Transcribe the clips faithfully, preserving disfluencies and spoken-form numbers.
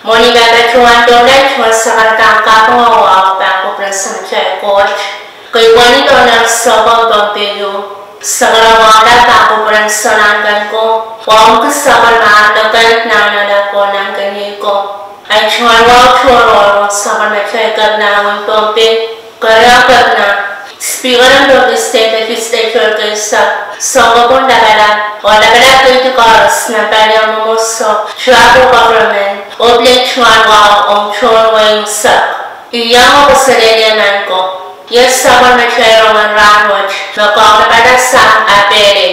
Mwohni pahpa, tohn doula, tohn sakaradahn kaping oh wahu pahn kupwuren Samatail Koht. Kei pwehn ni doula sohpeiong Pohnpei, sakaradahn kupwuren Souleng kan ko, wauneki sapwellimatail nan nan ko nan keniei ko. Ahi tohn wahu tohrohr sapwellimatail kepina wehin Pohnpei, keriau kepina, Speaker en Pohnpei State Legislature kei sahpw, sounkopwung lapalap, oh lapalap kei koaros nan palian mwomwohdiso, track oh government, oh pil tohn wahu ong tohn wehi unsek. Iang oh kaselehlie nan ko. Iei sapwellimatail rongen rahnwet, me kaunopada sang Apele.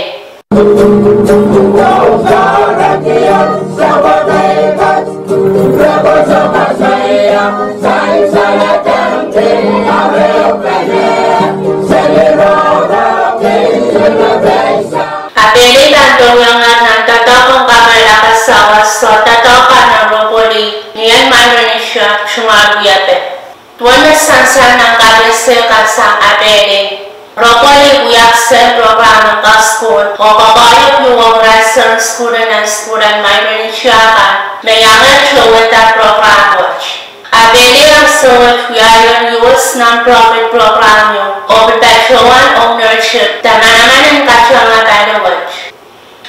Apele pahn pwurehng nan doadoahk en kapwaiada sawas, oh doadoahk en Robolihk, ni en Micronesia, tungoal wiepe. Duwen me sansal nan kapehse kan sang Apele, Robolihk wia kisehn program en kasukuhl, oh koakoahiek luwet ong irail seri sukuhl en nan sukuhl en Micronesia kan, me iangehr towehda program wet. Apele ansou wet wia iren U S non-profit program ieu, oh pil patohwan ownership, de manaman en katanga pali wet.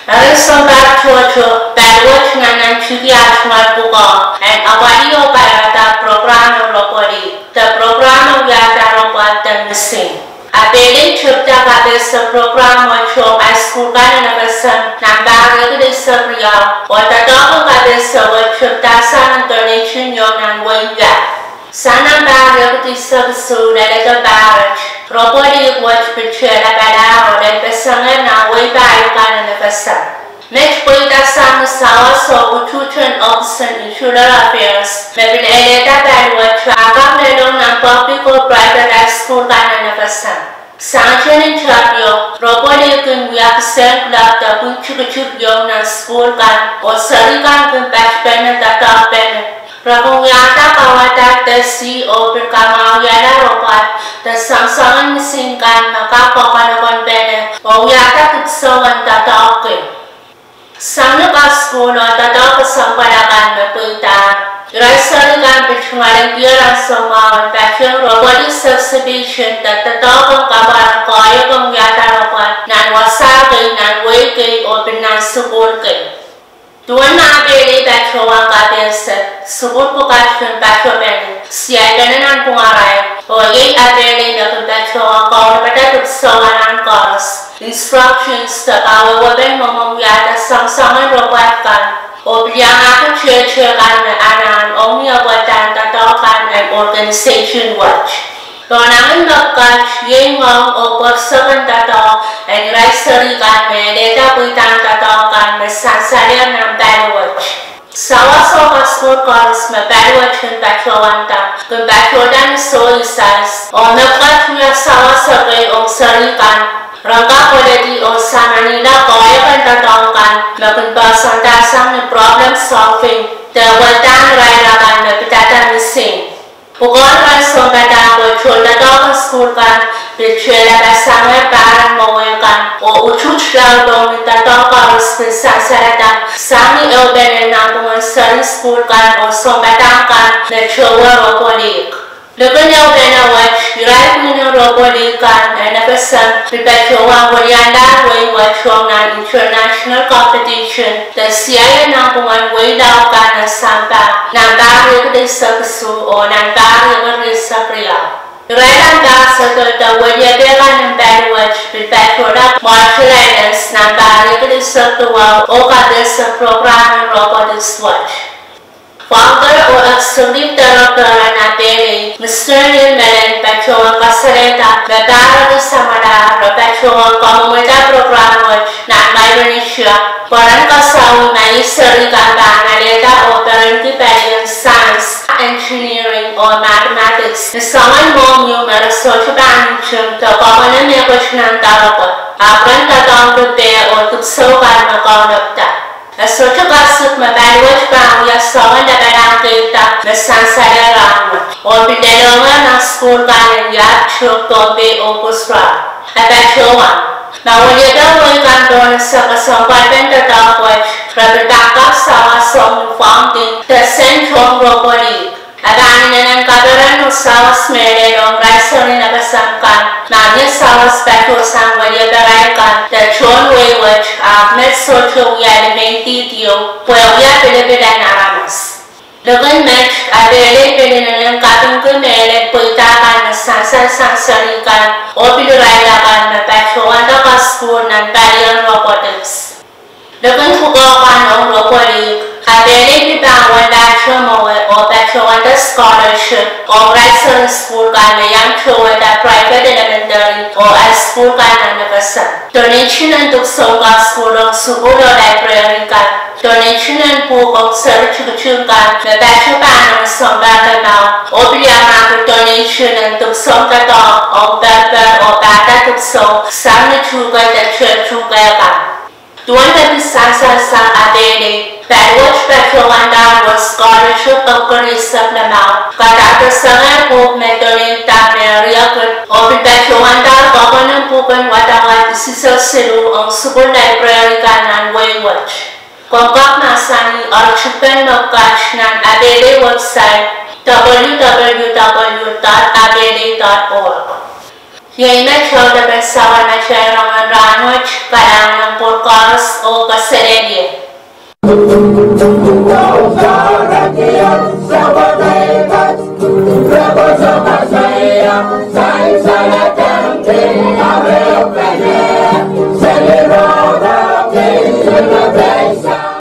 Eri sounpar tohto, pali wet nan nan tiki aht tungoal pwukoa, en apwalih oh paliwada program en Robolihk, de program en wiahda rohng pwoat de misihn. Apele tepda kapehse program wet ong ahi sukuhl kan en F S M nan pahr riekid eisek riau, oh doadoahk en kapehse wet tepdahsang donation ieu nan wehi Yap. Sang nan pahr riekid eisek isuh leledo pahr et, Robolihk wet pil tehlapalahr oh lel pesengehr nan wehi pahieu kan en F S M. Met pweida sang ni sawas oh utuht en ohpis en Insular Affairs, me pil elehda pali wet, ahpw kak lelohng nan public oh private high school kan en F S M. Sang tenin tapio, Robolihk kin wia kisehn club de pwihn tikitik ieu nan sukuhl kan, oh seri kan kin patpene doadoahkpene. Re kin wiahda kauwada de sih oh pil kamwahuiala rohng pwoat de soangsoangen misihn kan me kak kokonokonpene, oh wiahda dipwisou en doadoahk kei. Sang ni kasukuhl oh doadoahk kesempwal akan me pweidahr, irail seri kan pil tungoal en diar ansou mwahu en patehng Robolihk exhibition de doadoahk en kapwar koahiek en wiahda rohng pwoat nan wasa kei, nan wehi kei, oh pil nan sukuhl kei. Duwen me Apele patohwan kapehse, sukuhl pwukat kin patopene, siaipene nanpwungarail, oh iei Apele me kin patohwan kaunopada dipwisou anahn koaros, instructions de kawehwepen mwomwen wiahda soangsoangen rohng pwoat kan, oh pil iangahki tehte kan me anahn ong ni apwaldahr doadoahk kan en organization wet. Loanangin mepwukat, iei ngoang oh pwerisek en doadoahk en irail seri kan me elehda pweidahn doadoahk kan me sansalehr nan pali wet. Sawas oh kasukuhl koaros me pali wet kin patohwanda, kin patohda ni soh isais, oh mepwukat wia sawas ekei ong seri kan, ren kak koledi oh samanihla koahiek en doadoahk kan me kin poahsoandahsang ni problem solving, de weldahn irail akan me pidada misihn. Pwukoahn irail sounpadahk oh tohndoadoahk en sukuhl kan pil tehlapalahsangehr pahr en mwowe kan, oh utuht laud ong ni doadoahk koaros pil sansalada sang ni ehupenen nanpwungen seri sukuhl kan oh sounpadahk kan me towe Robolihk. Likin ehupene wet, irail pwihn en Robolihk kan en FSM pil patohwan weliandahr wehi wet ong nan international competition de siaien nanpwungen wehi laud kan en sampah nan pahr riekid eisek isuh oh nan pahr riekid eisek riau. Irail en pahr sehdo de weliepe kan en pali wet pil patohla Marshall Islands nan pahr riekid eisek duwau oh kapehse program en Robolihk wet. Founder oh Executive Director en Apele, Mister Neil Mellen, patohwan kasalehda me pahr riekid samwalahr re patohwan kamwomwada program wet nan Micronesia, pwe ren kasawih ma iei seri kan pahn alehda oh perenki palien science, engineering oh mathematics ni soangen mwohmw ieu me re sohte pahn nting de koapworopwor nan doaropwe, ahpw ren doadoahngki peh oh dipwisou kan me kaunopda. E sohte kasik me pali wet pahn wia soangen lapalahn keirda me sansalehr rahnwet, oh pil lelohngehr nan sukuhl kan en Yap, Truk, Pohnpei oh Gujarat. E patohwan, ma weliepe wehi kan pohn esek kesempwalpen doadoahk wet, re pil pahn kak sawas ong ni funding de sent ong sawas mehlel ong irail seri me kesempwal kan, ma mie sawas patohsang welieparail kan de tohn wehi wet, ahpw met sohte wia limeidi ieu, pwe wia pilipil en aramas. Likin met, Abehlei pil inenen kapingki mehlel pweida kan me sansal sang seri kan, oh pil irail akan me patohwanda kasukuhl nan palien robotics. Likin pwukoa kan ong robotics, Abehlei pil pahn wendahte mwowe oh patohwanda scholarship ong irail seri sukuhl kan me iang towehda private elementary oh high school kan nan ekeseng. Donation en dipwisou kasukuhl ong sukuhl oh library kan. Donation en pwuhk ong seri tikitik kan me patohwanda sounpar limau, oh pil iang donation en dipwisou doadoahk ong perper oh pahda dipwisou sang ni tuhke de tehtehk kan. Duwen me pil sansal sang Abehlei, pali wet patohwandahr wet scholarship ong kerisek limau, kadahdo seri pwuhk me donate-da me riekid, oh pil patohwandahr kokonon pwuhken wadawad isisek siluh ong sukuhl library kan nan wehi wet. Komw kak mahsanih article me pwukat nan Abehlei website, w w w dot abehlei dot org. Iei me towehdapen sapwellime rongen rahnwet. Kalahngan en pwukat koaros oh kaselehlie.